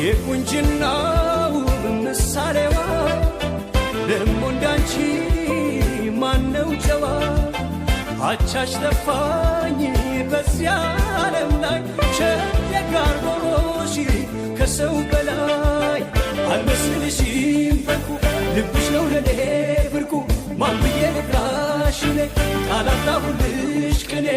የቁንጅናው ምሳሌዋ ደሞ እንዳንቺ ማነው ጨዋ? አቻሽ ጠፋኝ በዚያ ዓለም ላይ፣ ቸር ኖሮሽ ከሰው በላይ። አልመስልሽም በልኩ፣ ልብሽ ነው ለኔ ብርቁ። ማን ብዬ ልጥራሽ እኔ? ቃል አጣሁልሽ ቅኔ።